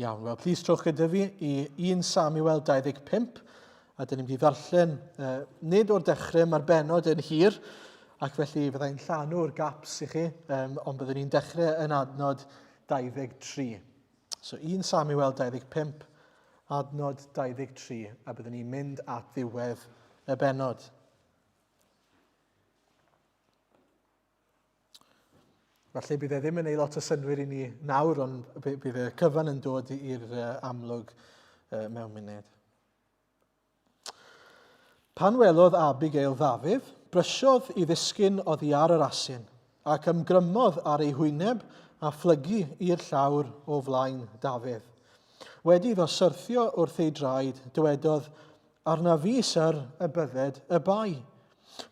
Iawn, wel, plis trowch gyda fi i 1 Samuel 25, a dyn ni'n mynd i ddarllen, uh, nid o'r dechrau, mae'r benod yn hir, ac felly fyddai'n llanw'r gaps i chi, um, ond byddwn ni'n dechrau yn adnod 23. So 1 Samuel 25, adnod 23, a byddwn ni'n mynd at ddiwedd y benod. Falle bydd e ddim yn ei lot o synwyr i ni nawr, ond bydd y cyfan yn dod i'r amlwg mewn munud. Pan welodd Abigail Ddafydd, brysiodd i ddisgyn oddi ar yr asyn, ac ymgrymodd ar ei hwyneb a phlygu i'r llawr o flaen Dafydd. Wedi iddo syrthio wrth ei draed, dywedodd, Arna fi, syr, y bydded y bai.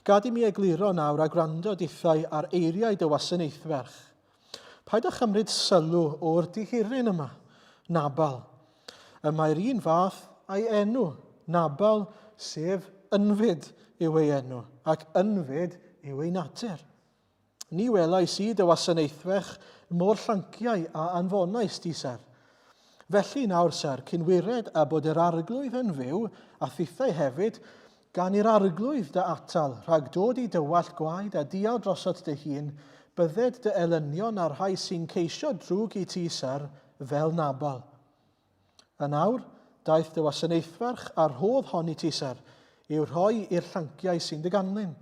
Gad i mi egluro nawr a gwrando dithau ar eiriau dy wasanaethferch. Paid â chymryd sylw o'r dihiryn yma, Nabal. Y mae'r un fath a'i enw, Nabal, sef ynfyd yw ei enw, ac ynfyd yw ei natur. Ni welais i dy wasanaethferch mo'r llanciau a anfonais di, Syr. Felly nawr, Syr, cyn wired a bod yr Arglwydd yn fyw, a thithau hefyd, gan i'r Arglwydd dy atal rhag dod i dywallt gwaed a dial drosot dy hun, bydded dy elynion a'r rhai sy'n ceisio drwg i ti, Syr, fel Nabal. A nawr, daeth dy wasanaethferch a rhodd hon i ti, Syr, i'w rhoi i'r llanciau sy'n dy ganlyn.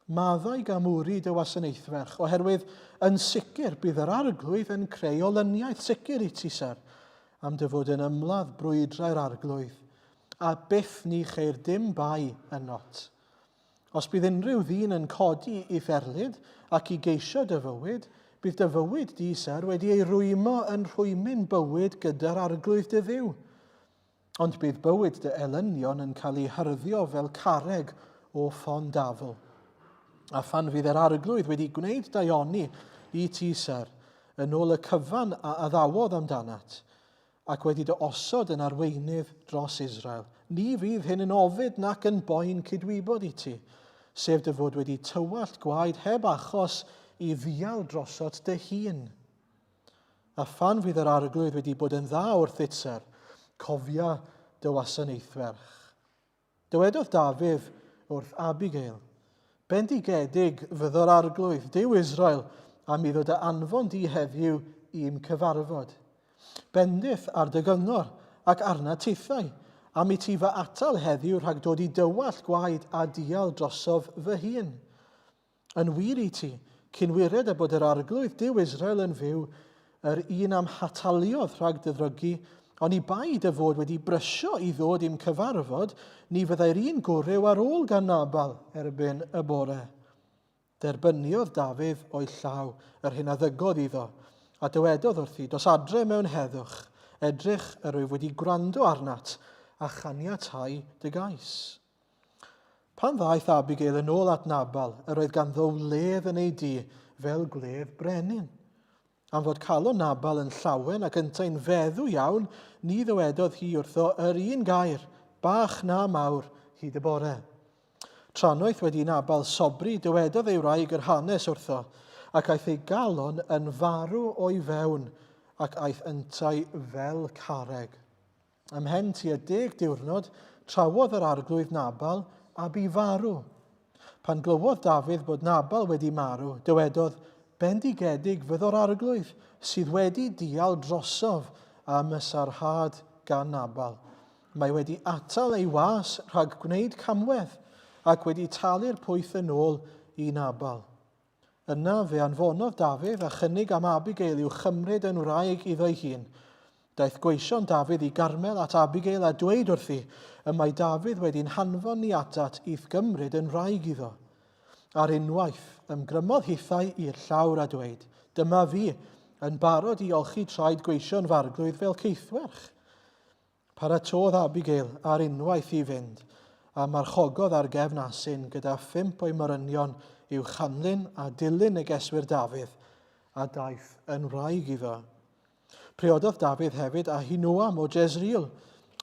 Maddau gamwri dy wasanaethferch, oherwydd yn sicr bydd yr Arglwydd yn creu olyniaeth sicr i ti, Syr, am dy fod yn ymladd brwydrau'r Arglwydd, a byth ni cheir dim bai ynot. Os bydd unrhyw ddyn yn codi i'th erlid ac i geisio dy fywyd, bydd dy fywyd di, Syr, wedi ei rwymo yn rhwymyn bywyd gyda'r Arglwydd dy Dduw. Ond bydd bywyd dy elynion yn cael ei hyrddio fel carreg o ffon dafl. A phan fydd yr arglwydd wedi gwneud daioni i ti, Syr, yn ôl y cyfan a addawodd amdanat, ac wedi dy osod yn arweinydd dros Israel, ni fydd hyn yn ofid nac yn boen cydwybod i ti, sef dy fod wedi tywallt gwaed heb achos i ddial drosot dy hun. A phan fydd yr Arglwydd wedi bod yn dda wrthyt, Syr, cofia dy wasanaethferch. Dywedodd Dafydd wrth Abigail, Bendigedig fyddo'r Arglwydd, Duw Israel, am iddo dy anfon di heddiw i'm cyfarfod. Bendith ar dy gyngor ac arna tithau, am i ti fy atal heddiw rhag dod i dywallt gwaed a dial drosof fy hun. Yn wir i ti, cyn wired a bod yr Arglwydd Duw Israel yn fyw, yr un a'm hataliodd rhag dy ddrygu, oni bai dy fod wedi brysio i ddod i'm cyfarfod, ni fyddai'r un gwryw ar ôl gan Nabal erbyn y bore. Derbyniodd Dafydd o'i llaw yr hyn a ddygodd iddo, a dywedodd wrthi, Dos adre mewn heddwch, edrych, yr wyf wedi gwrando arnat, a chaniatau dy gais. Pan ddaeth Abigail yn ôl at Nabal, yr oedd ganddo wledd yn ei dŷ fel gwledd brenin. Am fod calon Nabal yn llawen ac yntau'n feddw iawn, ni ddywedodd hi wrtho yr un gair, bach na mawr, hyd y bore. Trannoeth wedi i Nabal sobri, dywedodd ei wraig yr hanes wrtho, ac aeth ei galon yn farw o'i fewn, ac aeth yntau fel carreg. Ymhen tua deg diwrnod, trawodd yr arglwydd Nabal a bu farw. Pan glywodd Dafydd bod Nabal wedi marw, dywedodd, Bendigedig fyddo'r arglwydd sydd wedi dial drosof am y sarhad gan Nabal. Mae wedi atal ei was rhag gwneud camwedd ac wedi talu'r pwyth yn ôl i Nabal. Yna fe anfonodd Dafydd a chynnig am Abigail i'w chymryd yn wraig iddo'i hun. Daeth gweision Dafydd i Garmel at Abigail a dweud wrthi, Y mae Dafydd wedi'n hanfon ni atat i'th gymryd yn wraig iddo. Ar unwaith, ymgrymodd hithau i'r llawr a dweud, Dyma fi, yn barod i olchi traed gweision f'arglwydd fel caethwerch. Paratôdd Abigail ar unwaith i fynd, a marchogodd ar gefn asyn gyda phump o'i morynion i'w chanlyn a dilyn negeswyr Dafydd, a daeth yn wraig iddo. Priododd Dafydd hefyd Ahinoam o Jezreel,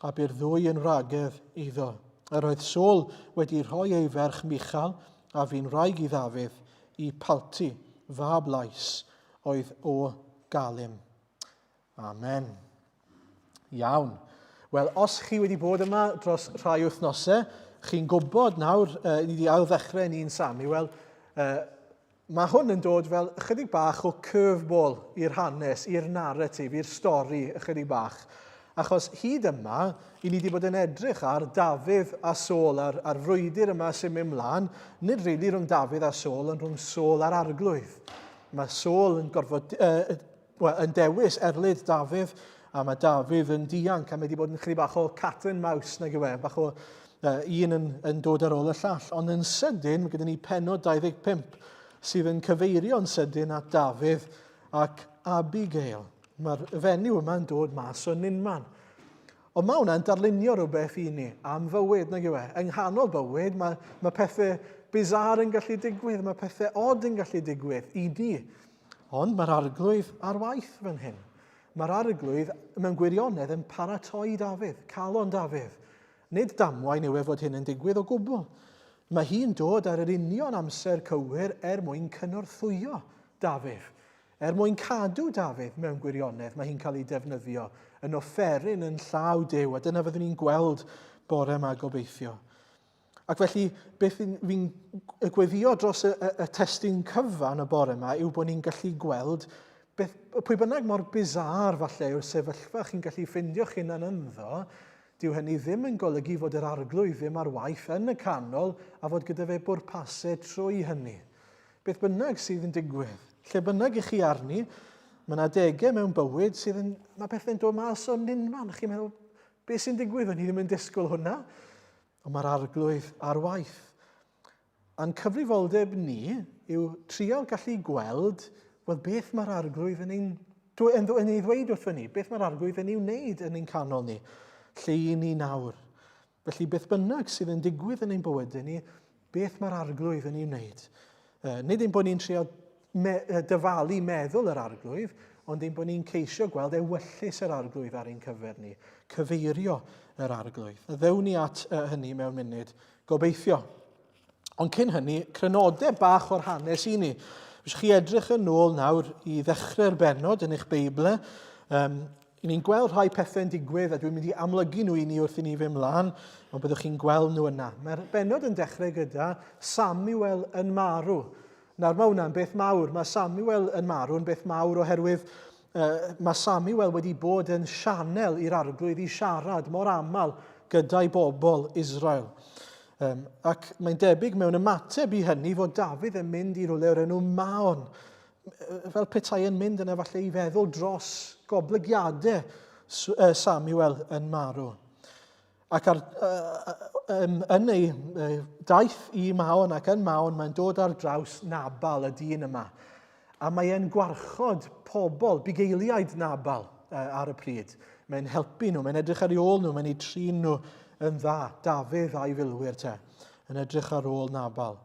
a bu'r ddwy yn wragedd iddo. Yr oedd Saul wedi rhoi ei ferch Michal, a fu'n wraig i Ddafydd, i Palti, fab Lais, oedd o Galim. Amen. Iawn. Wel, os chi wedi bod yma dros rhai wythnosau, chi'n gwybod nawr, ni wedi ail-ddechrau yn 1 Samuel, mae hwn yn dod fel ychydig bach o curveball i'r hanes, i'r narratif, i'r stori ychydig bach. Achos hyd yma, i ni wedi bod yn edrych ar Dafydd a Saul, a'r, a'r frwydr yma sy'n mynd mlaen, nid rili really rhwng Dafydd a Saul, ond rhwng Saul a'r arglwydd. Mae Saul yn gorfod, wel, yn dewis erlid Dafydd, a mae Dafydd yn dianc, a mae wedi bod yn chydig bach o cat and mouse, nag yw e, bach o un yn, yn dod ar ôl y llall. Ond yn sydyn, mae gyda ni penod 25 sydd yn cyfeirio'n sydyn at Dafydd ac Abigail. Mae'r fenyw yma'n dod mas o nunman. Ond mae hwnna'n darlunio rhywbeth i ni am fywyd, nag yw e? Yng nghanol bywyd, mae, mae pethau bizar yn gallu digwydd, mae pethau od yn gallu digwydd i ni. Ond mae'r arglwydd ar waith fan hyn. Mae'r arglwydd mewn gwirionedd yn paratoi Dafydd, calon Dafydd. Nid damwain yw e fod hyn yn digwydd o gwbl. Mae hi'n dod ar yr union amser cywir er mwyn cynorthwyo Dafydd. Er mwyn cadw Dafydd mewn gwirionedd, mae hi'n cael ei defnyddio yn offeryn yn llaw Duw, a dyna fyddwn ni'n gweld bore yma gobeithio. Ac felly, beth fi'n gweddio dros y, y, y testun cyfan y bore yma yw bod ni'n gallu gweld beth, pwy bynnag mor bizar falle yw'r sefyllfa chi'n gallu ffindio'ch hunan ynddo, dyw hynny ddim yn golygu fod yr arglwydd ddim ar waith yn y canol a fod gyda fe bwrpasau trwy hynny. Beth bynnag sydd yn digwydd, lle bynnag i chi arni, mae yna adegau mewn bywyd sydd yn, mae pethau'n dod mas o nunman. Chi'n meddwl, beth sy'n digwydd? O'n i ddim yn disgwyl hwnna. Ond mae'r arglwydd ar waith. A'n cyfrifoldeb ni yw trial gallu gweld, wel, beth mae'r arglwydd yn, ein, yn, yn ei ddweud wrthyn ni, beth mae'r arglwydd yn ei wneud yn ein canol ni, lle i ni nawr. Felly beth bynnag sydd yn digwydd yn ein bywydau ni, beth mae'r arglwydd yn ei wneud. Nid ein bod ni'n trio me, dyfalu meddwl yr arglwydd, ond ein bod ni'n ceisio gweld ewyllys yr arglwydd ar ein cyfer ni, cyfeirio yr arglwydd. A ddewn ni at hynny mewn munud, gobeithio. Ond cyn hynny, crynodeb bach o'r hanes i ni. Os chi edrych yn ôl nawr i ddechrau'r bennod yn eich Beibl, um, i ni'n gweld rhai pethau'n digwydd a dwi'n mynd i amlygu nhw i ni wrth i ni fynd mlaen, ond byddwch chi'n gweld nhw yna. Mae'r bennod yn dechrau gyda Samuel yn marw. Nawr mae hwnna'n beth mawr. Mae Samuel yn marw yn beth mawr oherwydd uh, mae Samuel wedi bod yn sianel i'r arglwydd i siarad mor aml gyda'i bobl Israel. Um, ac mae'n debyg mewn ymateb i hynny fod Dafydd yn mynd i rywle o'r enw Maon, fel petai yn mynd yna falle i feddwl dros goblygiadau Samuel yn marw. Ac ar, um, yn ei daith i Maon ac yn Maon, mae'n dod ar draws Nabal, y dyn yma. A mae e'n gwarchod pobl, bugeiliaid Nabal ar y pryd. Mae'n helpu nhw, mae'n edrych ar ei ôl nhw, mae'n eu trin nhw yn dda. Dafydd a'i filwyr te, yn edrych ar ôl Nabal.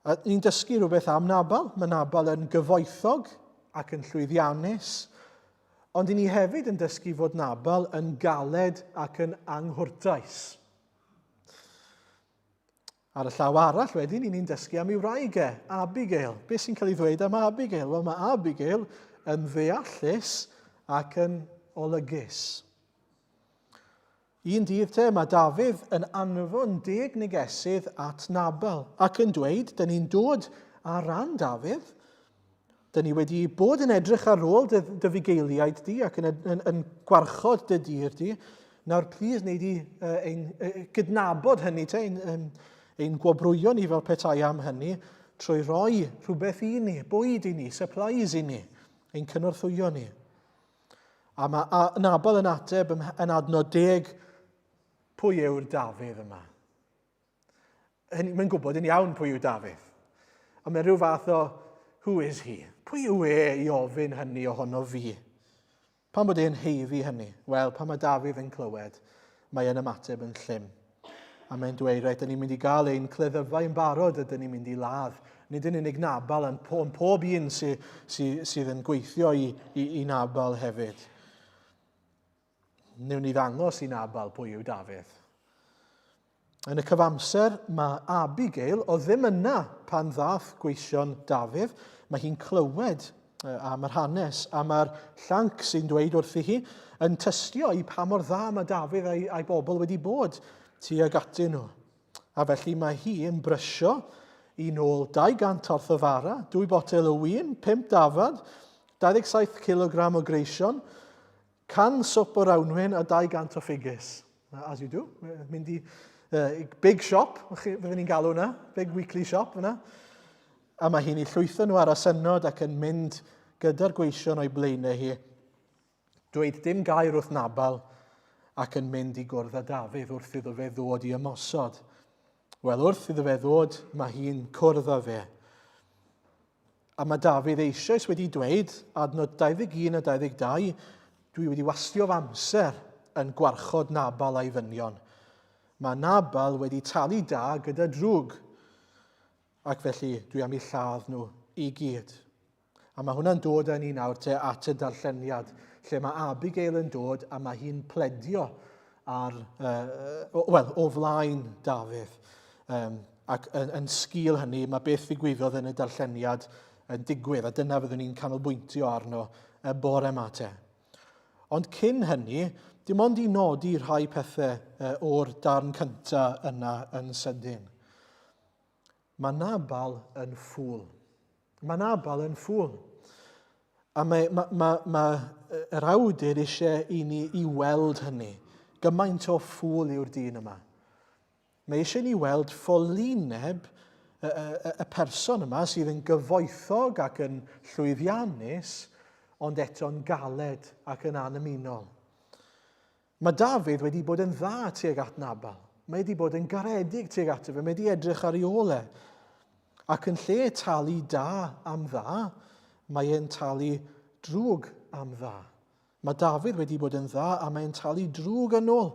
A ni'n dysgu rhywbeth am Nabal. Mae Nabal yn gyfoethog ac yn llwyddiannus. Ond i ni hefyd yn dysgu fod Nabal yn galed ac yn anghwrtais. Ar y llaw arall wedyn, i ni'n dysgu am ei wraig e, Abigail. Beth sy'n cael ei ddweud am Abigail? Wel, mae Abigail yn ddeallus ac yn olygus. Un dydd te, mae Dafydd yn anfon deg negesydd at Nabal ac yn dweud, dyn ni'n dod ar ran Dafydd. Dyn ni wedi bod yn edrych ar ôl dy, dy fugeiliaid di ac yn, yn, yn gwarchod dy dir di. Nawr, plis, wneud i uh, ein uh, gydnabod hynny te, ein, ein, ein gwobrwyo ni fel petai am hynny, trwy roi rhywbeth i ni, bwyd i ni, supplies i ni, ein cynorthwyo ni. A mae Nabal yn ateb yn adnod deg, pwy yw'r Dafydd yma? Mae'n gwybod yn iawn pwy yw Dafydd. Ond mae'n rhyw fath o, who is he? Pwy yw e i ofyn hynny ohono fi? Pan bod e'n heiddi hynny? Wel, pan mae Dafydd yn clywed, mae e'n ymateb yn llym. A mae'n dweud, reit, dyn ni'n mynd i gael ein cleddyfau yn barod a dyn ni'n mynd i ladd. Nid yn unig Nabal, ond po, pob un sy, sy, sydd yn gweithio i, i, i Nabal hefyd. Newn ni ddangos i Nabal pwy yw Dafydd. Yn y cyfamser, mae Abigail, o ddim yna pan ddath gweision Dafydd, mae hi'n clywed. am yr hanes, a mae'r llanc sy'n dweud wrthi hi yn tystio i pa mor dda mae Dafydd a'i, a'i bobl wedi bod tuag atyn nhw. A felly mae hi yn brysio i nôl 200 torth o fara, dwy botel o win, 5 dafad, 27 kg o greision, 100 swp o rawnwin a 200 o ffigys. As you do. Mynd i big shop, fyddwn ni'n galw hwnna, big weekly shop fyna. A mae hi'n ei llwytho nhw ar asynnod ac yn mynd gyda'r gweision o'i blaenau hi, dweud dim gair wrth Nabal ac yn mynd i gwrdd â Dafydd wrth iddo fe ddod i ymosod. Wel, wrth iddo fe ddod, mae hi'n cwrdd â fe. A mae Dafydd eisoes wedi dweud, adnod 21 a 22, dwi wedi wastio fy amser yn gwarchod Nabal a'i ddynion. Mae Nabal wedi talu da gyda drwg, ac felly dwi am eu lladd nhw i gyd. A mae hwnna'n dod â ni nawr te at y darlleniad, lle mae Abigail yn dod a mae hi'n pledio ar, uh, wel, o flaen Dafydd. Um, ac yn, yn sgil hynny, mae beth ddigwyddodd yn y darlleniad yn digwydd, a dyna fyddwn ni'n canolbwyntio arno y bore yma te. Ond cyn hynny, dim ond i nodi rhai pethau o'r darn cyntaf yna yn sydyn. Mae Nabal yn ffŵl. Mae Nabal yn ffŵl. A mae, mae, mae, mae yr awdur eisiau i ni i weld hynny. Gymaint o ffŵl yw'r dyn yma. Mae eisiau ni weld ffolineb y, y, y person yma sydd yn gyfoethog ac yn llwyddiannus, ond eto'n galed ac yn anymunol. Mae Dafydd wedi bod yn dda tuag at Nabal. Mae wedi bod yn garedig tuag ato fe. Mae wedi edrych ar ei ôl e. Ac yn lle talu da am dda, mae e'n talu drwg am dda. Mae Dafydd wedi bod yn dda a mae'n talu drwg yn ôl.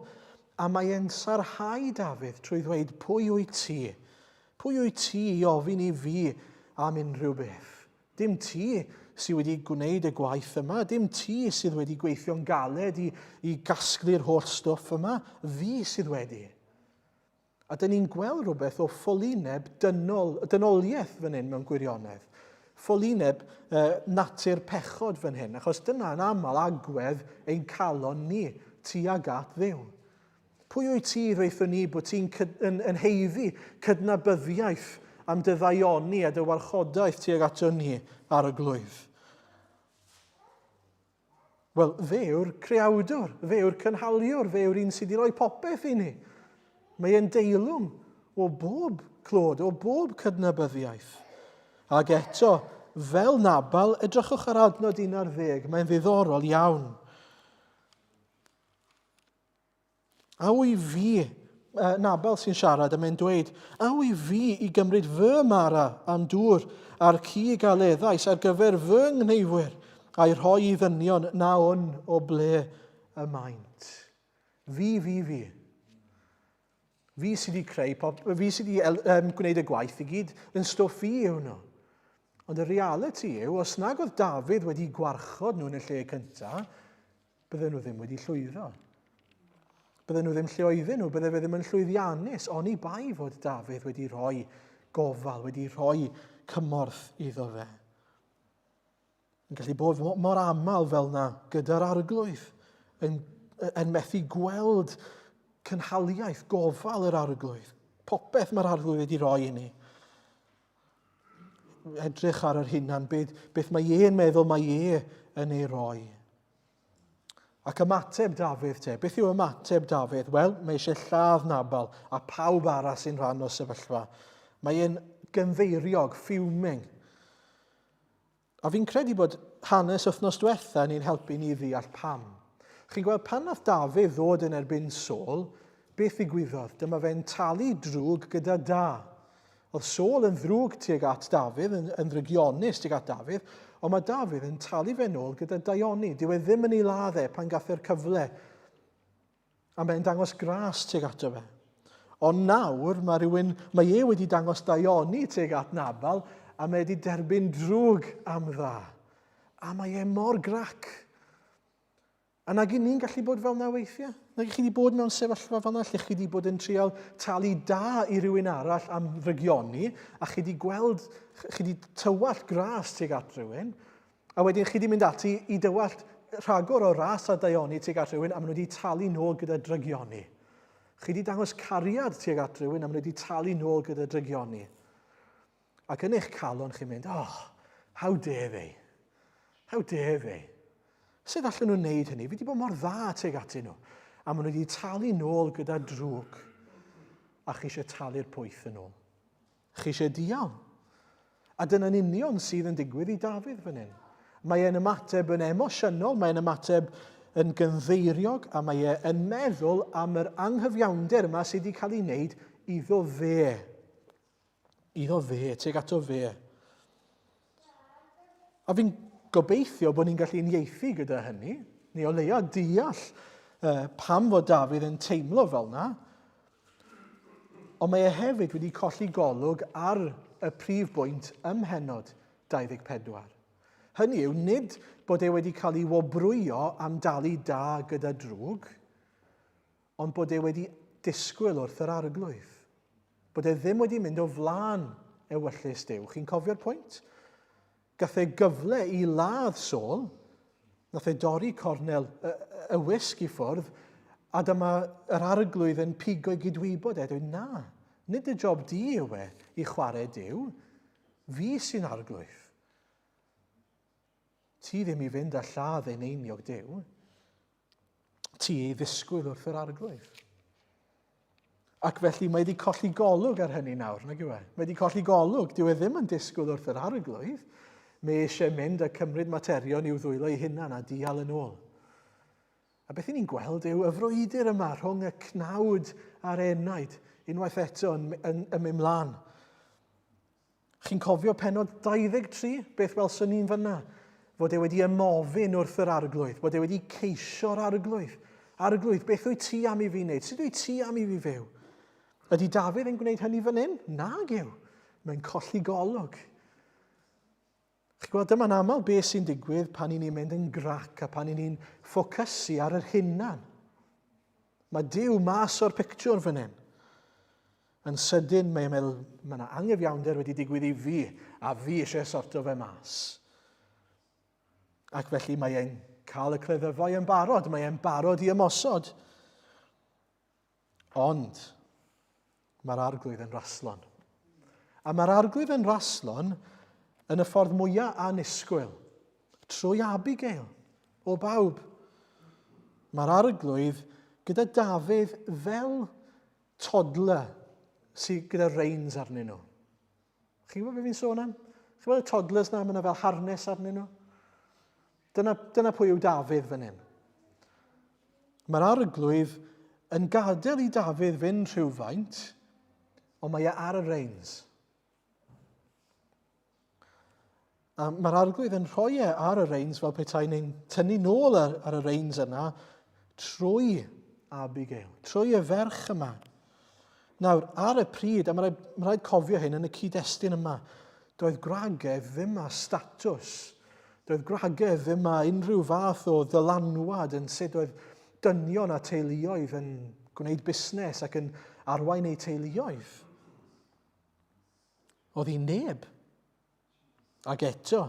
A mae e'n sarhau Dafydd trwy ddweud, pwy wyt ti? Pwy wyt ti i ofyn i fi am unrhyw beth? Dim ti sydd wedi gwneud y gwaith yma, dim ti sydd wedi gweithio'n galed i, i gasglu'r holl stwff yma, fi sydd wedi. A dyn ni'n gweld rhywbeth o ffolineb dynol, dynoliaeth fan hyn mewn gwirionedd. Ffolineb eh, natur pechod fan hyn, achos dyna yn aml agwedd ein calon ni tuag at Dduw. Pwy wyt ti, dweithon ni, bod ti'n yn, yn heiddi cydnabyddiaeth am dy ddaioni a dy warchodaeth tuag ato ni ar y glwydd? Wel, fe yw'r creawdwr, fe yw'r cynhaliwr, fe yw'r un sydd wedi rhoi popeth i ni. Mae e'n deilwng o bob clod, o bob cydnabyddiaeth. Ac eto, fel Nabal, edrychwch ar adnod 11, mae'n ddiddorol iawn. A wy fi, Nabal sy'n siarad, a mae'n dweud, a wy fi i gymryd fy mara am dŵr a'r cig a leddais ar gyfer fy nghneuwyr a'i rhoi i ddynion na wn o ble y maent. Fi, fi, fi. Fi sydd wedi creu, pop, fi sydd wedi um, gwneud y gwaith i gyd, yn stwff fi yw nhw. Ond y reality yw, os nag oedd Dafydd wedi gwarchod nhw yn y lle cyntaf, Bydden nhw ddim wedi llwyddo. Bydden nhw ddim lle oedden nhw, bydde fe ddim yn llwyddiannus, oni bai fod Dafydd wedi rhoi gofal, wedi rhoi cymorth iddo fe. Yn gallu bod mor aml fel na gyda'r arglwydd, yn, yn methu gweld cynhaliaeth, gofal yr arglwydd. Popeth mae'r arglwydd wedi rhoi i ni. Edrych ar yr hunan, beth, beth mae e'n meddwl mae e yn ei roi. Ac ymateb Dafydd te. Beth yw ymateb Dafydd? Wel, mae eisiau lladd Nabal a pawb arall sy'n rhan o'r sefyllfa. Mae e'n gynddeiriog, fuming. A fi'n credu bod hanes wythnos diwetha ni'n helpu ni ddeall pam. Chi'n gweld pan nath Dafydd ddod yn erbyn Saul, beth ddigwyddodd? Dyma fe'n talu drwg gyda da. Oedd Saul yn ddrwg tuag at Dafydd, yn, yn ddrygionus tuag at Dafydd, ond mae Dafydd yn talu fe nôl gyda daioni. Dyw e ddim yn ei ladd e pan gath e'r cyfle. A mae'n dangos gras tuag ato fe. Ond nawr mae rhywun, mae e wedi dangos daioni tuag at Nabal a mae wedi derbyn drwg am dda. A mae e mor grac. A nag i ni'n gallu bod fel yna weithiau? Nag i chi wedi bod mewn sefyllfa fel yna lle chi wedi bod yn trial talu da i rywun arall am drygioni a chi wedi gweld, chi wedi tywallt gras tuag at rhywun, A wedyn chi wedi mynd ati i dywallt rhagor o ras a daioni tuag at rhywun a maen nhw wedi talu nôl gyda drygioni. Chi wedi dangos cariad tuag at rhywun a maen nhw wedi talu nôl gyda drygioni. Ac yn eich calon chi'n mynd, oh, how dare they? How dare they? Sut allan nhw wneud hynny? Fi wedi bod mor dda tuag atyn nhw. A maen nhw wedi talu nôl gyda drwg. A chi eisiau talu'r pwyth yn ôl. Chi eisiau dial. A dyna'n union sydd yn digwydd i Dafydd fan hyn. Mae e'n ymateb yn emosiynol, mae'n ymateb yn gynddeiriog a mae e yn meddwl am yr anghyfiawnder yma sydd wedi cael ei wneud iddo fe. Iddo fe, tuag ato fe. A fi'n gobeithio bod ni'n gallu uniaethu gyda hynny, neu o leia deall uh, pam fod Dafydd yn teimlo fel yna. Ond mae e hefyd wedi colli golwg ar y prif bwynt ym mhennod 24. Hynny yw, nid bod e wedi cael ei wobrwyo am dalu da gyda drwg, ond bod e wedi disgwyl wrth yr arglwydd. Bod e ddim wedi mynd o flaen ewyllys Duw. Chi'n cofio'r pwynt? Gath e gyfle i ladd Saul, nath e dorri cornel y, y wisg i ffwrdd, a dyma yr arglwydd yn pigo i gydwybod e, dweud, na, nid y job di yw e i chwarae Duw, fi sy'n arglwydd. Ti ddim i fynd a lladd ein einiog Duw. Ti ei ddisgwyl wrth yr arglwydd. Ac felly mae wedi colli golwg ar hynny nawr, nag yw e? Mae wedi colli golwg, dyw e ddim yn disgwyl wrth yr arglwydd. Mae eisiau mynd a cymryd materion i'w ddwylo ei hunan a dial yn ôl. A beth ni'n gweld yw y frwydr yma rhwng y cnawd a'r enaid, unwaith eto yn, yn, yn mynd mlaen. Chi'n cofio penod 23? Beth welson ni'n fyna? Fod e wedi ymofyn wrth yr arglwydd, bod e wedi ceisio'r arglwydd. Arglwydd, beth wyt ti am i fi wneud? Sut wyt ti am i fi fyw? Ydy Dafydd yn gwneud hynny fan hyn? Nag yw. Mae'n colli golwg. Chi'n gweld, dyma'n aml beth sy'n digwydd pan i ni'n mynd yn grac a pan i ni'n ffocysu ar yr hunan. Mae Duw mas o'r pictiwr fan hyn. Yn sydyn, mae'n meddwl, mae yna angyfiawnder wedi digwydd i fi, a fi eisiau sorto fe mas. Ac felly mae e'n cael y cleddyfau yn barod, mae e'n barod i ymosod. Ond mae'r arglwydd yn raslon. A mae'r arglwydd yn raslon yn y ffordd mwyaf annisgwyl, trwy Abigail, o bawb. Mae'r arglwydd gyda Dafydd fel toddler sydd gyda reins arnyn nhw. Chi'n gwybod beth fi'n sôn am? Chi'n gwybod y toddlers na, mae yna fel harness arnyn nhw? Dyna, dyna pwy yw Dafydd fan hyn. Mae'r arglwydd yn gadael i Dafydd fynd rhywfaint, ond mae e ar y reins. A mae'r arglwydd yn rhoi e ar y reins fel petai neu'n tynnu nôl ar, ar y reins yna trwy Abigail, trwy y ferch yma. Nawr, ar y pryd, a mae rhaid, mae rhaid cofio hyn yn y cyd-destun yma, doedd gwragedd ddim â statws, doedd gwragedd ddim â unrhyw fath o ddylanwad yn sut oedd dynion a teuluoedd yn gwneud busnes ac yn arwain eu teuluoedd. Oedd hi'n neb. Ac eto,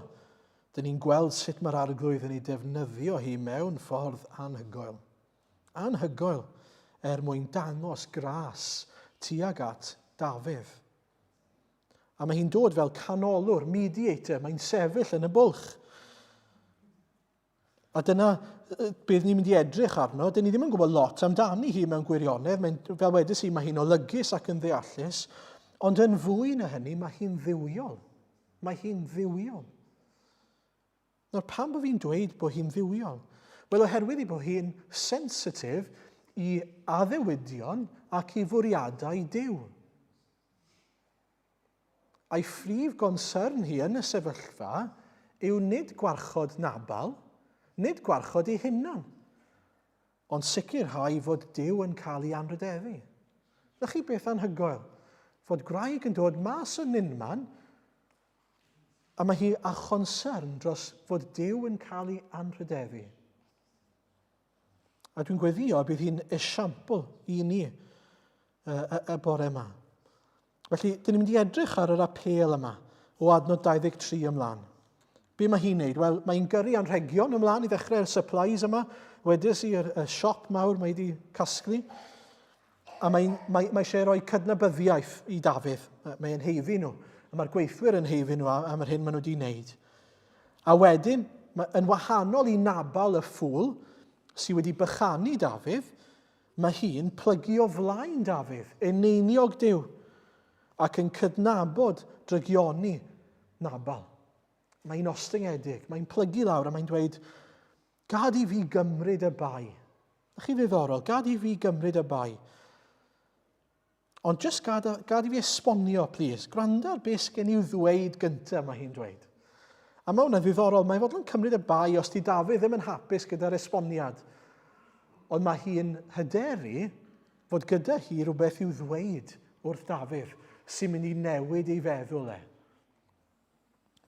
dyn ni'n gweld sut mae'r arglwydd yn ei defnyddio hi mewn ffordd anhygoel. Anhygoel er mwyn dangos gras tuag at Dafydd. A mae hi'n dod fel canolwr, mediator, mae'n sefyll yn y bwlch. A dyna beth ni'n mynd i edrych arno. Dyn ni ddim yn gwybod lot amdani hi mewn gwirionedd. Mae'n, fel wedys i, mae hi'n olygus ac yn ddeallus. Ond yn fwy na hynny, mae hi'n dduwiol. Mae hi'n dduwiol. Nawr, pam bod fi'n dweud bod hi'n dduwiol? Wel, oherwydd ei bod hi'n sensitif i addewidion ac i fwriadau Duw. A'i phrif gonsyrn hi yn y sefyllfa yw nid gwarchod Nabal, nid gwarchod ei hunan, ond sicrhau fod Duw yn cael ei anrhydeddu. Na chi beth anhygoel, fod gwraig yn dod mas o nunman a mae hi â chonsyrn dros fod Duw yn cael ei anrhydeddu. A dwi'n gweddio bydd hi'n esiampl i ni y, y, y bore yma. Felly, dyn ni'n mynd i edrych ar yr apêl yma o adnod 23 ymlaen. Be mae hi'n neud? Wel, mae'n gyrru anrhegion ymlaen i ddechrau'r supplies yma. Wedes i, y siop mawr mae wedi casglu. A mae'n mae, mae eisiau rhoi cydnabyddiaeth i Dafydd. Mae'n heiddi nhw. A mae'r gweithwyr yn heiddi nhw am yr hyn maen nhw wedi wneud. A wedyn, mae, yn wahanol i Nabal y ffŵl, sydd wedi bychanu Dafydd, mae hi'n plygu o flaen Dafydd, eneiniog Duw, ac yn cydnabod drygioni Nabal. Mae'n ostyngedig, mae'n plygu lawr a mae'n dweud, gad i fi gymryd y bai. Na chi ddiddorol, gad i fi gymryd y bai. Ond jyst gad, gad i fi esbonio, please. Gwrando ar beth sgen i'w ddweud gyntaf, mae hi'n dweud. A mae hwnna'n ddiddorol, mae fodlon cymryd y bai os di Dafydd ddim yn hapus gyda'r esboniad. Ond mae hi'n hyderu fod gyda hi rhywbeth i'w ddweud wrth Dafydd sy'n mynd i newid ei feddwl e.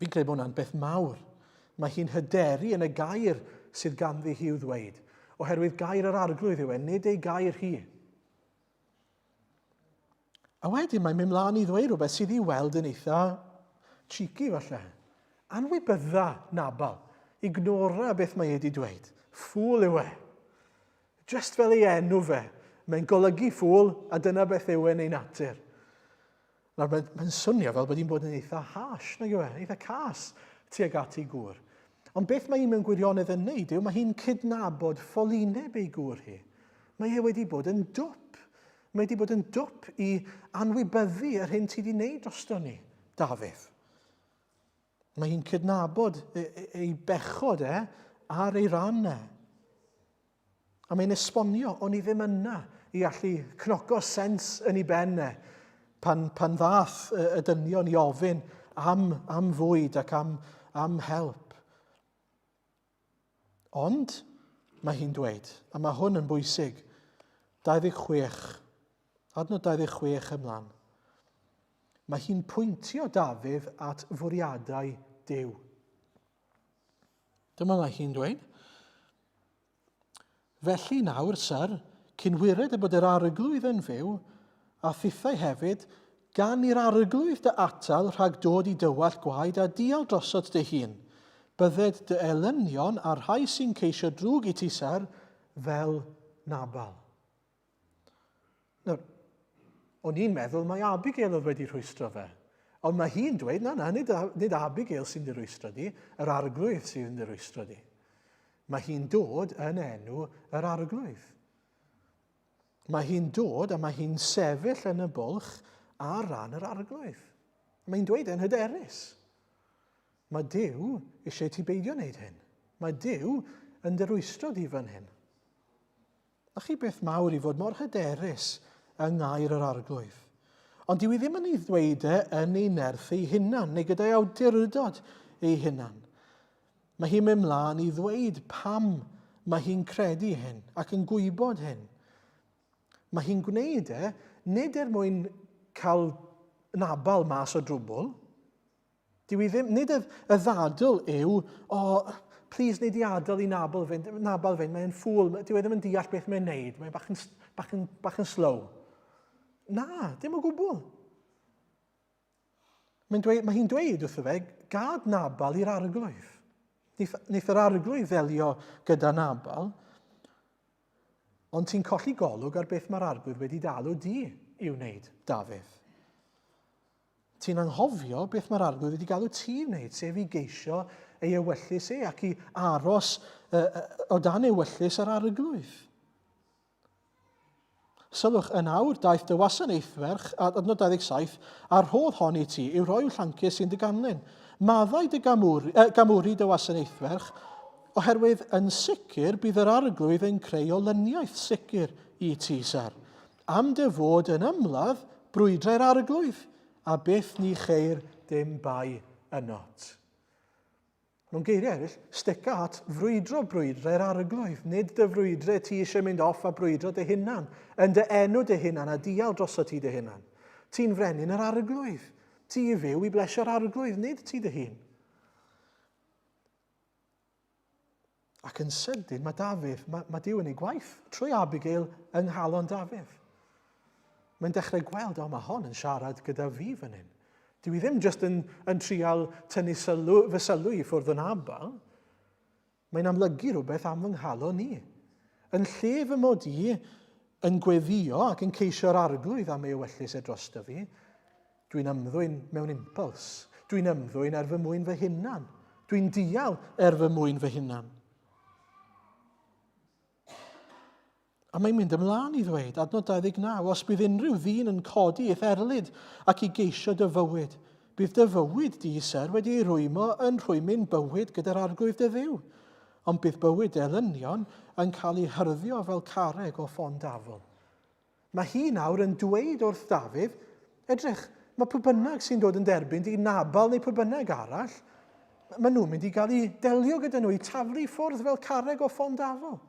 Fi'n credu bod hwnna'n beth mawr. Mae hi'n hyderu yn y gair sydd ganddi hi i'w ddweud, oherwydd gair yr arglwydd yw e, nid ei gair hi. A wedyn mae'n mynd mlaen i ddweud rhywbeth sydd i weld yn eitha cheeky falle. Anwybydda Nabal. Ignora beth mae wedi dweud. Ffŵl yw e. Just fel ei enw fe. Mae'n golygu ffŵl a dyna beth yw e'n ei natur. Nawr, mae'n mae swnio fel bod hi'n bod yn eitha harsh, nag yw e? Eitha cas tuag at ei gŵr. Ond beth mae hi mewn gwirionedd yn neud yw mae hi'n cydnabod ffolineb ei gŵr hi. Mae e wedi bod yn dwp. Mae wedi bod yn dwp i anwybyddu yr hyn ti wedi wneud drosto ni, Dafydd. Mae hi'n cydnabod ei bechod e ar ei ran e. A mae'n esbonio, o'n i ddim yna i allu cnoco sens yn ei ben e pan, pan ddath y, y dynion i ofyn am, am fwyd ac am, am help. Ond, mae hi'n dweud, a mae hwn yn bwysig, 26, adnod 26 ymlaen. Mae hi'n pwyntio Dafydd at fwriadau Duw. Dyma mae hi'n dweud. Felly nawr, syr, cyn wired y bod yr arglwydd yn fyw, a thithau hefyd, gan i'r arglwydd dy atal rhag dod i dywallt gwaed a dial drosot dy hun, bydded dy elynion a'r rhai sy'n ceisio drwg i ti, syr, fel Nabal. Nawr, o'n i'n meddwl mai Abigail oedd wedi rhwystro fe. Ond mae hi'n dweud, na, na, nid, nid Abigail sy'n dy rwystro di, yr arglwydd sydd yn dy rwystro di. Mae hi'n dod yn enw yr arglwydd. Mae hi'n dod a mae hi'n sefyll yn y bwlch ar ran yr arglwydd. Mae'n dweud e'n hyderus. Mae Duw eisiau ti beidio wneud hyn. Mae Duw yn dy rwystro di fan hyn. Na chi beth mawr i fod mor hyderus yng ngair yr Arglwydd. Ond dyw i ddim yn ei ddweud e yn ei nerth ei hunan, neu gyda'i awdurdod ei hunan. Mae hi'n mynd mlaen i ddweud pam mae hi'n credu hyn ac yn gwybod hyn. Mae hi'n gwneud e nid er mwyn cael Nabal mas o drwbl, Dyw i ddim, nid y, y ddadl yw, o, oh, please nid i adael i Nabal fynd, Nabal fynd, mae'n ffŵl, dyw e ddim yn deall beth mae'n neud, mae'n bach yn, bach yn, bach yn slow. Na, dim o gwbl. Mae'n dweud, mae hi'n dweud wrtho fe, gad Nabal i'r arglwydd. Neith, neith yr arglwydd ddelio gyda Nabal, ond ti'n colli golwg ar beth mae'r arglwydd wedi dalw di i'w wneud, Dafydd. Ti'n anghofio beth mae'r Arglwydd wedi galw ti i wneud, sef i geisio ei ewyllys e ac i aros o dan ewyllys yr Arglwydd. Sylwch, yn awr daeth dy wasanaethferch, adnod 27, a rhodd hon i ti, i'w rhoi i'w llancus sy'n dy ganlyn. Maddau dy gamwri, gamwri dy wasanaethferch, oherwydd yn sicr bydd yr Arglwydd yn creu olyniaeth sicr i ti, Sar. Am dy fod yn ymladd brwydrau'r Arglwydd, a byth ni cheir dim bai ynot. Mewn geiriau eraill, stica at frwydro brwydrau'r Arglwydd, nid dy frwydrau ti eisiau mynd off a brwydro dy hunan, yn dy enw dy hunan a dial droso ti dy hunan. Ti'n frenin yr Arglwydd. Ti i fyw i blesio'r Arglwydd, nid ti dy hun. Ac yn sydyn, mae Dafydd, mae, mae Duw yn ei gwaith trwy Abigail yng nghalon Dafydd. Mae'n dechrau gweld, o, mae hon yn siarad gyda fi fan hyn. Dwi i ddim jyst yn, yn trial tynnu sylw, fy sylw i ffwrdd o Nabal. Mae'n amlygu rhywbeth am fy nghalon i. Yn lle fy mod i yn gweddio ac yn ceisio'r arglwydd am ei ewyllys e drosto fi, dwi'n ymddwyn mewn impuls. Dwi'n ymddwyn er fy mwyn fy hunan. Dwi'n dial er fy mwyn fy hunan. A mae'n mynd ymlaen i ddweud, adnod 29, os bydd unrhyw ddyn yn codi i'th erlid ac i geisio dy fywyd, bydd dy fywyd di, Syr, wedi ei rwymo yn rhwymyn bywyd gyda'r arglwydd dy ddiw. Ond bydd bywyd dy elynion yn cael ei hyrddio fel carreg o ffon dafl. Mae hi nawr yn dweud wrth Dafydd, edrych, mae pwy bynnag sy'n dod yn derbyn di, Nabal neu pwy bynnag arall, maen nhw'n mynd i gael eu delio gyda nhw, i taflu i ffwrdd fel carreg o ffon dafl.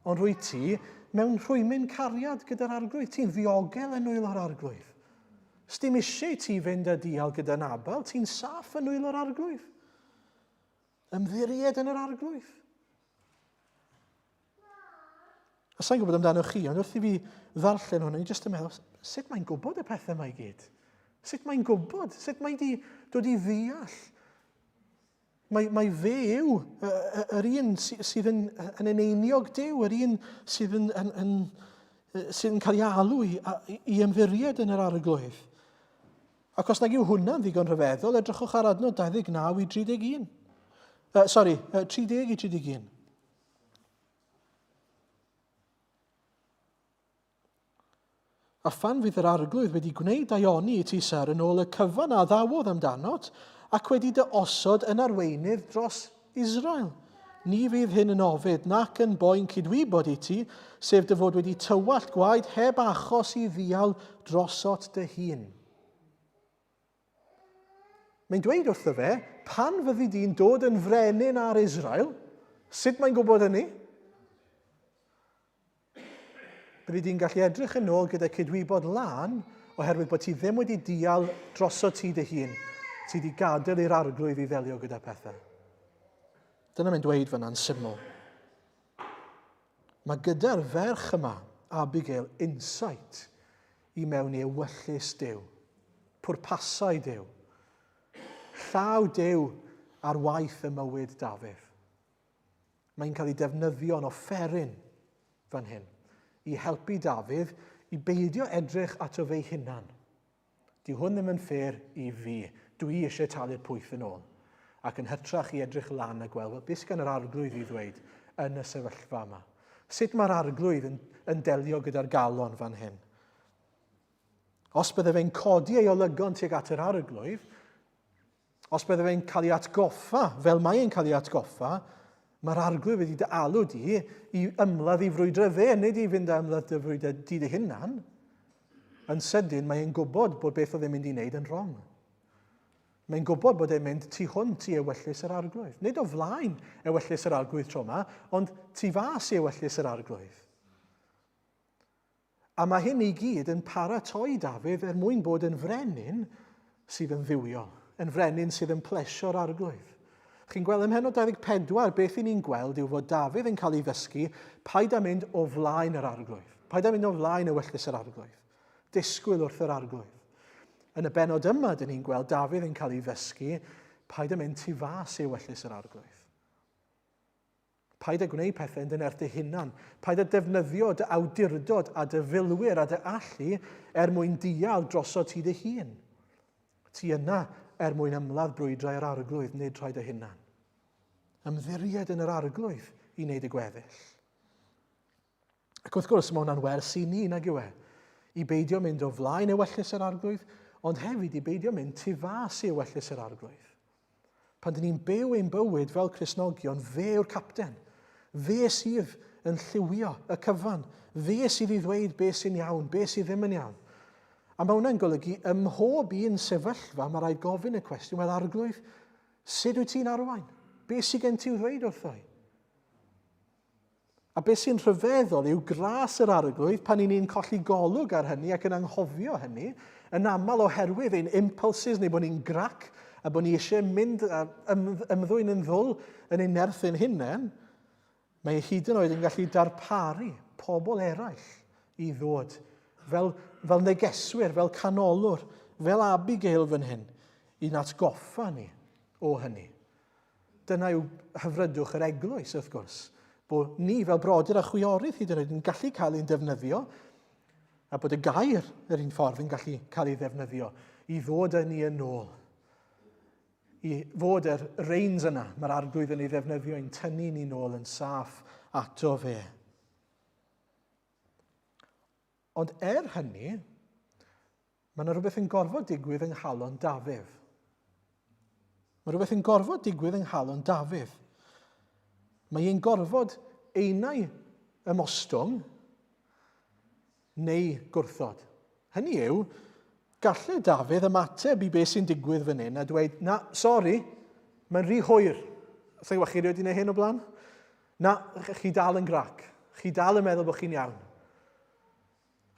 Ond rwy ti mewn rhwymyn cariad gyda'r arglwydd. Ti'n ddiogel yn nwylo'r arglwydd. Sdim eisiau ti fynd a dial gyda Nabal, ti'n saff yn nwylo'r arglwydd. Ymddiried yn yr arglwydd. A sa'n gwybod amdano chi, ond wrth i fi ddarllen hwn, o'n i jyst yn meddwl, sut mae'n gwybod y pethau yma i gyd? Sut mae'n gwybod? Sut mae'n di dod i ddeall Mae, mae fe yw yr un sydd yn, yn eneiniog Duw, yr un sydd yn, yn, yn, sydd yn cael ei alw i, i ymddiried yn yr arglwydd. Ac os nag yw hwnna'n ddigon rhyfeddol, edrychwch ar adnod 29 i 31. Uh, sorry, 30 i 31. A phan fydd yr Arglwydd wedi gwneud daioni i ti, Syr, yn ôl y cyfan a addawodd amdanot, ac wedi dy osod yn arweinydd dros Israel. Ni fydd hyn yn ofid nac yn boen cydwybod i ti, sef dy fod wedi tywallt gwaed heb achos i ddial drosot dy hun. Mae'n dweud wrtho fe, pan fyddi di'n dod yn frenin ar Israel, sut mae'n gwybod hynny? Byddi di'n gallu edrych yn ôl gyda cydwybod lân oherwydd bod ti ddim wedi dial droso ti dy hun. Ti wedi gadael i'r arglwydd i ddelio gyda pethau. Dyna mae'n dweud fyna'n syml. Mae gyda'r ferch yma, Abigail, insight i mewn i ewyllys Duw, pwrpasau Duw, llaw Duw ar waith y mywyd Dafydd. Mae'n cael ei defnyddio'n offeryn fan hyn i helpu Dafydd i beidio edrych ato fe'i hunan. Dyw hwn ddim yn ffêr i fi. Dwi eisiau talu'r pwyth yn ôl. Ac yn hytrach i edrych lan a gweld, wel, beth sydd gan yr arglwydd i ddweud yn y sefyllfa yma? Sut mae'r arglwydd yn, yn delio gyda'r galon fan hyn? Os bydde fe'n codi ei olygon tuag at yr arglwydd, Os bydde fe'n cael ei atgoffa, fel mae e'n cael ei atgoffa, mae'r arglwydd wedi dy alw di i ymladd i frwydro fe, nid i fynd a ymladd dy frwydro di dy hunan. Yn sydyn, mae e'n gwybod bod beth oedd e'n mynd i wneud yn wrong. Mae'n gwybod bod e'n mynd tu hwnt i ewyllys yr arglwydd. Nid o flaen ewyllys yr arglwydd tro yma, ond tu fas i ewyllys yr arglwydd. A mae hyn i gyd yn paratoi Dafydd er mwyn bod yn frenin sydd yn dduwiol, yn frenin sydd yn plesio'r arglwydd. Chi'n gweld ym mhennod 24 beth i ni'n gweld yw fod Dafydd yn cael ei ddysgu paid â mynd o flaen yr arglwydd. Paid â mynd o flaen ewyllys yr arglwydd. Disgwyl wrth yr arglwydd. Yn y bennod yma, dyn ni'n gweld Dafydd yn cael ei ddysgu paid â mynd tu fas i ewyllys yr arglwydd. Paid â gwneud pethau yn dy nerth dy hunan. Paid â defnyddio dy awdurdod a dy filwyr a dy allu er mwyn dial droso ti dy hun. Ti yna er mwyn ymladd brwydrau'r arglwydd, nid rhai dy hunan. Ymddiried yn yr arglwydd i wneud y gweddill. Ac wrth gwrs, mae hwnna'n wers i ni, nag yw e? I beidio mynd o flaen ewyllys yr arglwydd, ond hefyd i beidio mynd tu fas i ewyllys yr arglwydd. Pan dyn ni'n byw ein bywyd fel Cristnogion, fe yw'r capten. Fe sydd yn lliwio y cyfan. Fe sydd i ddweud beth sy'n iawn, beth sydd ddim yn iawn. A mae hwnna'n golygu ym mhob un sefyllfa mae rhaid gofyn y cwestiwn, wel arglwydd, sut wyt ti'n arwain? Beth sydd gen ti i'w ddweud wrtho i? A beth sy'n rhyfeddol yw gras yr arglwydd pan i ni'n colli golwg ar hynny ac yn anghofio hynny, yn aml oherwydd ein impulses neu bod ni'n grac a bod ni eisiau mynd a ymddwyn yn ddwl yn ein nerth ein hunain, mae e hyd yn oed yn gallu darparu pobl eraill i ddod fel, fel negeswyr, fel canolwr, fel Abigail fan hyn, i'n atgoffa ni o hynny. Dyna yw hyfrydwch yr eglwys, wrth gwrs, bod ni fel brodyr a chwiorydd hyd yn oed yn gallu cael ein defnyddio, a bod y gair yr un ffordd yn gallu cael ei ddefnyddio i ddod â ni yn ôl. I fod yr reins yna, mae'r arglwydd yn ei ddefnyddio i'n tynnu ni nôl yn saff ato fe. Ond er hynny, Mae yna rhywbeth yn gorfod digwydd yng nghalon Dafydd. Mae rhywbeth yn gorfod digwydd yng nghalon Dafydd. Mae e'n gorfod einau ymostwng neu gwrthod. Hynny yw, gallai Dafydd ymateb i beth sy'n digwydd fan hyn a dweud, na, sori, mae'n rhy hwyr. Sa'n gwybod chi rioed wedi gwneud hyn o blaen? Na, chi dal yn grac. Chi dal yn meddwl bod chi'n iawn.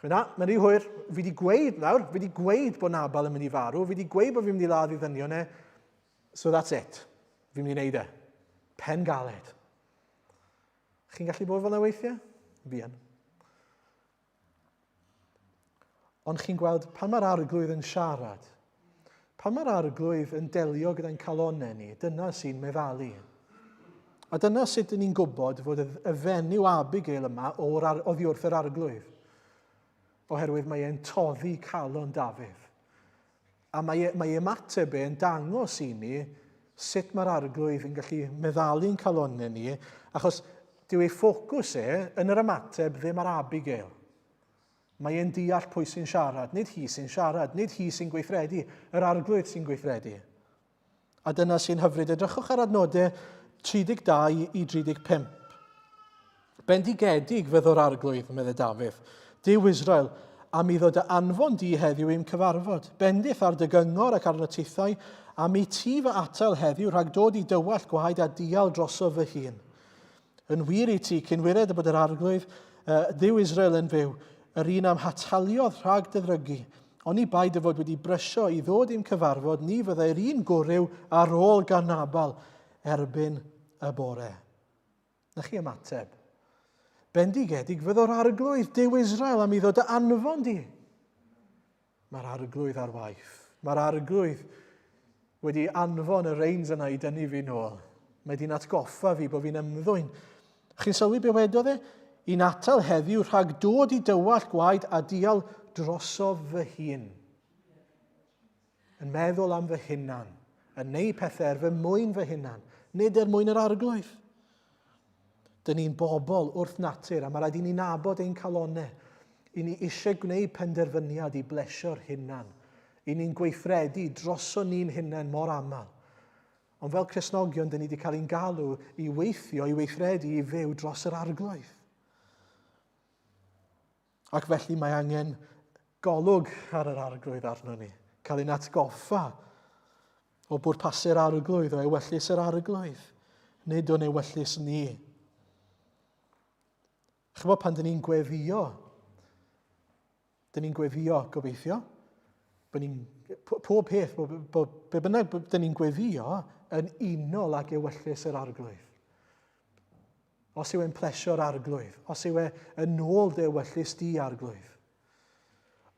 Na, mae'n rhy hwyr. Fi wedi gweud nawr, fi wedi gweud bod Nabal yn mynd i farw, fi wedi gweud bod fi'n mynd i ladd i ddynion e, so that's it. Fi'n mynd i wneud e. Pen galed. Chi'n gallu bod fel yna weithiau? Fi yn. Ond chi'n gweld, pan mae'r arglwydd yn siarad, pan mae'r arglwydd yn delio gyda'n calonau ni, dyna sy'n meddalu. A dyna sut dyn ni'n gwybod fod y fenyw Abigail yma o'r, oddi wrth yr arglwydd. Oherwydd mae e'n toddi calon Dafydd. A mae, e, mae ymateb e yn dangos i ni sut mae'r arglwydd yn gallu meddalu'n calonau ni, achos dyw ei ffocws e yn yr ymateb ddim ar Abigail. Mae e'n deall pwy sy'n siarad, nid hi sy'n siarad, nid hi sy'n gweithredu, yr arglwydd sy'n gweithredu. A dyna sy'n hyfryd. Edrychwch ar adnodau 32 i 35. Bendigedig fyddo'r arglwydd, meddai Dafydd, Duw Israel, am iddo dy anfon di heddiw i'm cyfarfod. Bendith ar dy gyngor ac arno tithau, am i ti fy atal heddiw rhag dod i dywallt gwaed a dial droso fy hun. Yn wir i ti, cyn wired y bod yr arglwydd, uh, Dduw Israel yn fyw, yr un am hataliodd rhag dy ddrygu. Oni bai dy fod wedi brysio i ddod i'm cyfarfod, ni fyddai'r un gwryw ar ôl gan Nabal erbyn y bore. Na chi ymateb. Bendigedig fyddo'r arglwydd, Duw Israel, am iddo dy anfon di. Mae'r arglwydd ar waith. Mae'r arglwydd wedi anfon y reins yna i dynnu fi nôl. Mae di'n atgoffa fi bod fi'n ymddwyn. Chi'n sylwi be wedodd e? I'n atal heddiw rhag dod i dywallt gwaed a dial drosof fy hun. Yn meddwl am fy hunan, yn neu pethau er fy mwyn fy hunan, nid er mwyn yr arglwydd. Dyn ni'n bobl wrth natur a mae rhaid i ni nabod ein calonau. I ni eisiau gwneud penderfyniad i blesio'r hunan. I ni'n gweithredu droso ni'n hunain mor aml. Ond fel Cristnogion, dyn ni wedi cael ein galw i weithio, i weithredu, i fyw dros yr arglwydd. Ac felly mae angen golwg ar yr arglwydd arno ni. Cael ein atgoffa o bwrpasu'r arglwydd, o ewyllys yr arglwydd, nid o'n ewyllys ni. Chymod pan dyn ni'n gweddio, dyn ni'n gweddio, gobeithio, bod ni'n, pob peth, bo, bo, be bynnag dyn ni'n gweddio yn unol ag ewyllys yr arglwydd. Os yw e'n plesio'r arglwydd, os yw e yn ôl dy ewyllys di, arglwydd.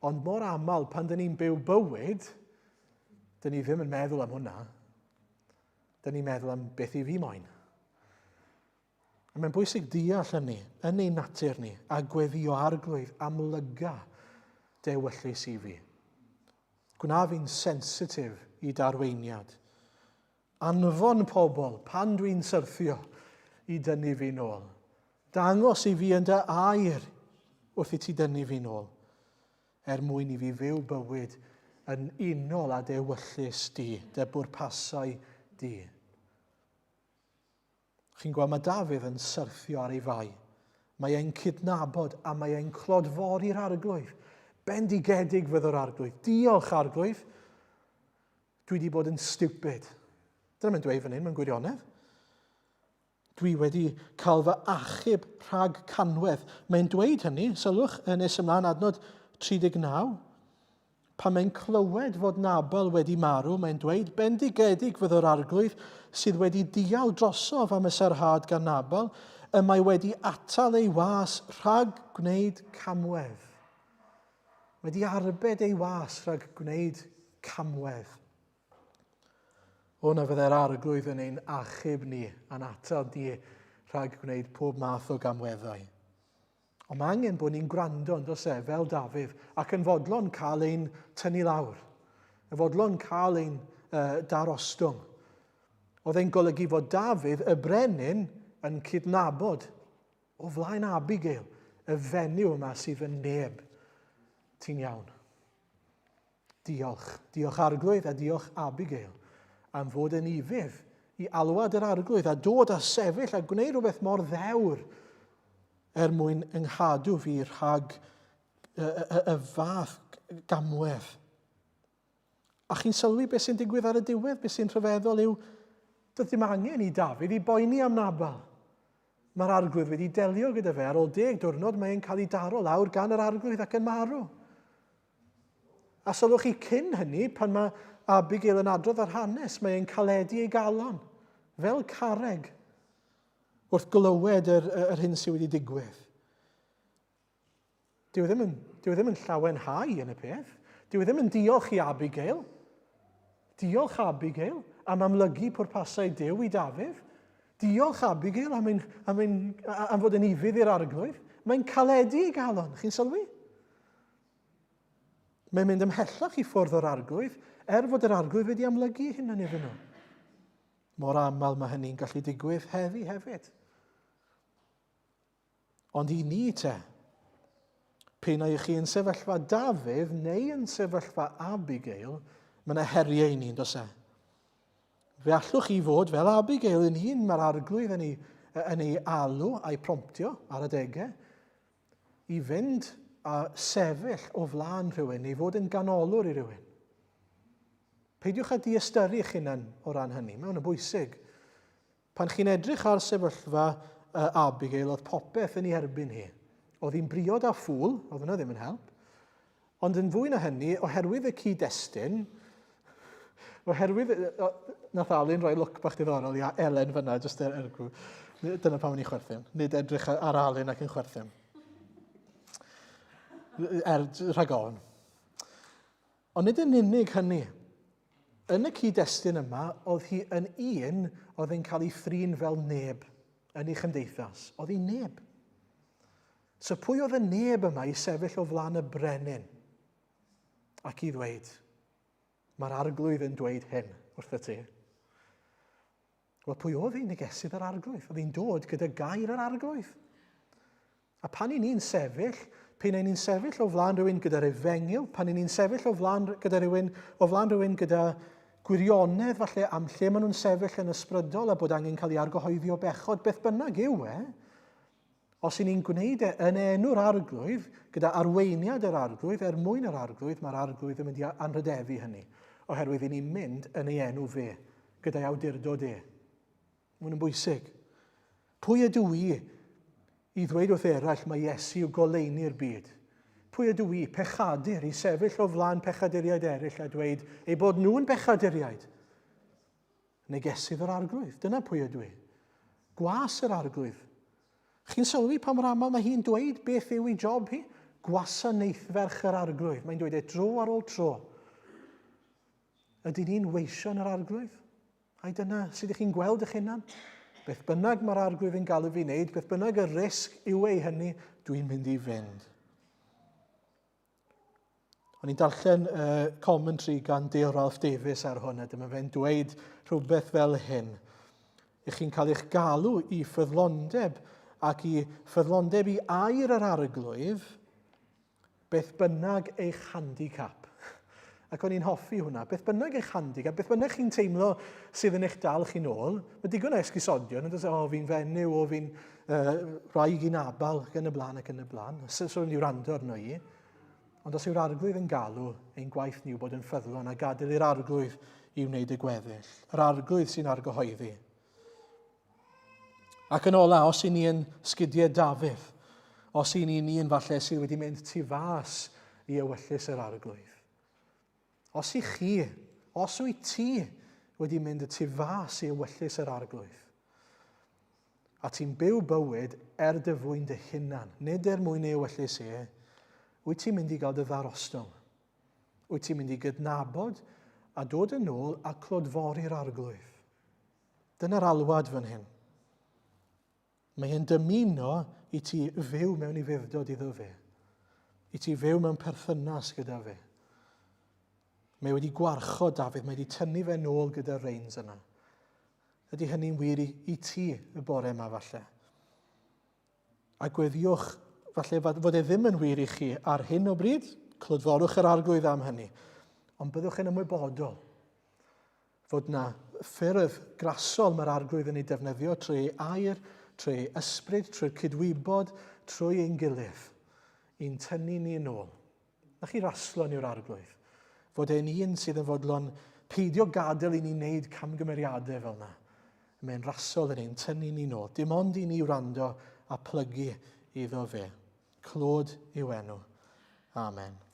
Ond mor aml, pan dyn ni'n byw bywyd, dyn ni ddim yn meddwl am hwnna. Dyn ni'n meddwl am beth i fi moyn. A mae'n bwysig deall hynny yn ein natur ni a gweddio arglwydd amlyga dewyllys i fi. Gwna fi'n sensitif i darweiniad. Anfon pobl pan dwi'n syrthio i dynnu fi nôl. Dangos i fi yn dy air wrth i ti dynnu fi nôl, er mwyn i fi fyw bywyd yn unol â dy ewyllys di, dy bwrpasau di. Chi'n gweld, mae Dafydd yn syrthio ar ei fai. Mae e'n cydnabod a mae e'n clodfori'r arglwydd. Bendigedig fyddo'r arglwydd. Diolch, arglwydd. Dwi wedi bod yn stupid. Dyna mae'n dweud fan hyn, mae'n gwirionedd. Dwi wedi cael fy achub rhag canwedd. Mae'n dweud hynny, sylwch, yn nes ymlaen adnod 39. Pan mae'n clywed fod Nabal wedi marw, mae'n dweud, Bendigedig fyddo'r arglwydd sydd wedi dial drosof am y sarhad gan Nabal, y mae wedi atal ei was rhag gwneud camwedd. Mae wedi arbed ei was rhag gwneud camwedd. O na fyddai'r arglwydd yn ein achub ni a'n atal ni rhag gwneud pob math o gamweddau. Ond mae angen bod ni'n gwrando, yn does e, fel Dafydd, ac yn fodlon cael ein tynnu lawr, yn fodlon cael ein darostwng. Oedd e'n golygu fod Dafydd, y brenin, yn cydnabod o flaen Abigail, y fenyw yma sydd yn neb. Ti'n iawn. Diolch. Diolch Arglwydd a diolch Abigail am fod yn ufudd i alwad yr Arglwydd a dod a sefyll a gwneud rhywbeth mor ddewr er mwyn ynghadw fi rhag y, y, y, y fath gamwedd. A chi'n sylwi beth sy'n digwydd ar y diwedd, beth sy'n rhyfeddol yw, doedd dim angen i Dafydd i boeni am Nabal. Mae'r arglwydd wedi delio gyda fe. Ar ôl deg diwrnod mae e'n cael ei daro lawr gan yr arglwydd ac yn marw. A sylwch chi cyn hynny, pan mae Abigail yn adrodd ar hanes, mae e'n caledu ei galon, fel carreg, wrth glywed yr, yr hyn sydd wedi digwydd. Dyw e ddim yn, dyw e ddim yn llawenhau yn y peth. Dyw e ddim yn diolch i Abigail. Diolch Abigail am amlygu pwrpasau Duw i Dafydd. Diolch Abigail am, ein, am, ein, am fod yn ufudd i'r arglwydd. Mae'n caledu ei galon. Chi'n sylwi? Mae'n mynd ymhellach i ffwrdd o'r arglwydd, er fod yr arglwydd wedi amlygu ei hunan iddyn nhw. Mor aml mae hynny'n gallu digwydd heddi hefyd. Ond i ni te, p'un ai chi yn sefyllfa Dafydd neu yn sefyllfa Abigail, mae yna heriau i ni, yn does e? Fe allwch chi fod fel Abigail yn un mae'r arglwydd yn ei, yn ei alw a'i promptio ar adegau, i fynd a sefyll o flaen rhywun neu fod yn ganolwr i rywun. Peidiwch â diystyru eich hunan o ran hynny, mae hwn yn bwysig. Pan chi'n edrych ar sefyllfa Abigail, oedd popeth yn ei erbyn hi. Oedd hi'n briod â ffŵl, oedd hwnna ddim yn help. Ond yn fwy na hynny, oherwydd y cyd-destun, oherwydd, nath Alun roi look bach diddorol i Elen fyna, jyst er, er, dyna pam o'n i'n chwerthin. Nid edrych ar Alun ac yn chwerthin. Er, rhag ofn. Ond nid yn unig hynny. Yn y cyd-destun yma, oedd hi yn un oedd yn cael ei thrin fel neb yn ei chymdeithas. Oedd hi'n neb. So pwy oedd y neb yma i sefyll o flaen y brenin ac i ddweud, mae'r arglwydd yn dweud hyn wrtho ti. Wel, pwy oedd hi? Negesydd yr arglwydd. Oedd hi'n dod gyda gair yr arglwydd. A pan i ni'n sefyll, pan i ni'n sefyll o flaen rhywun gyda'r efengyl, pan i ni'n sefyll o flaen, gyda rhywun, o flaen rhywun gyda gwirionedd falle am lle maen nhw'n sefyll yn ysbrydol a bod angen cael ei argyhoeddi o bechod, beth bynnag yw e, Os y'n ni'n gwneud e yn enw'r Arglwydd, gyda arweiniad yr Arglwydd, er mwyn yr Arglwydd, mae'r Arglwydd yn mynd i anrhydeddu hynny, oherwydd i ni'n mynd yn ei enw fe, gyda'i awdurdod e. Mae hwn yn bwysig. Pwy ydw i i ddweud wrth eraill mae Iesu yw goleuni'r byd? Pwy ydw i, pechadur, i sefyll o flaen pechaduriaid eraill a dweud eu bod nhw'n bechaduriaid? Negesydd yr Arglwydd. Dyna pwy ydw i. Gwas yr Arglwydd. Chi'n sylwi pa mor aml mae hi'n dweud beth yw ei job hi? Gwasanaethferch yr Arglwydd. Mae'n dweud e dro ar ôl tro. Ydy ni'n weision yr Arglwydd? Ai dyna sydd ych chi'n gweld eich hunan? Beth bynnag mae'r Arglwydd yn galw fi wneud, beth bynnag y risg yw ei hynny, dwi'n mynd i fynd. O'n i'n darllen uh, commentary gan Dale Ralph Davies ar hwn, a dyma fe'n dweud rhywbeth fel hyn. Ych chi'n cael eich galw i ffyddlondeb ac i ffyddlondeb i air yr arglwydd, beth bynnag eich handicap. Ac o'n i'n hoffi hwnna. Beth bynnag eich handicap, beth bynnag chi'n teimlo sydd yn eich dal chi'n ôl, mae digon o esgusodion, yn dweud, o, fi'n fenyw, o, fi'n uh, rhaid i'n abal, ac yn y blaen, ac yn y blaen. So, so, i wrando arno i. Ond os yw'r Arglwydd yn galw, ein gwaith ni yw bod yn ffyddlon a gadael i'r Arglwydd i wneud y gweddill. Yr Arglwydd sy'n argyhoeddi. Ac yn ola, os i ni yn sgidiau Dafydd, os i ni'n un falle sydd wedi mynd tu fas i ewyllys yr Arglwydd, os i chi, os wyt ti wedi mynd y tu fas i ewyllys yr Arglwydd, A ti'n byw bywyd er dy fwyn dy hunan, nid er mwyn ei ewyllys e, wyt ti'n mynd i gael dy ddarostwng? Wyt ti'n mynd i gydnabod A dod yn ôl a clodfori'r arglwydd. Dyna'r alwad fan hyn. Mae e'n dymuno i ti fyw mewn ufudd-dod iddo fe. I ti fyw mewn perthynas gyda fe. Mae wedi gwarchod Dafydd, mae wedi tynnu fe nôl gyda'r reins yna. Ydy hynny'n wir i, i ti y bore yma falle? A gweddiwch, falle fod e ddim yn wir i chi ar hyn o bryd, clodforwch yr arglwydd am hynny. Ond byddwch yn ymwybodol fod na ffyrdd grasol mae'r arglwydd yn ei defnyddio trwy ei air, trwy ei ysbryd, trwy'r cydwybod, trwy ein gilydd, i'n tynnu ni yn ôl. Na chi raslon yw'r arglwydd. Fod e'n un sydd yn fodlon peidio gadael i ni wneud camgymeriadau fel yna. Mae'n rasol yn ein tynnu ni nôl. Dim ond i ni wrando a plygu iddo fe. Clod i'w enw. Amen.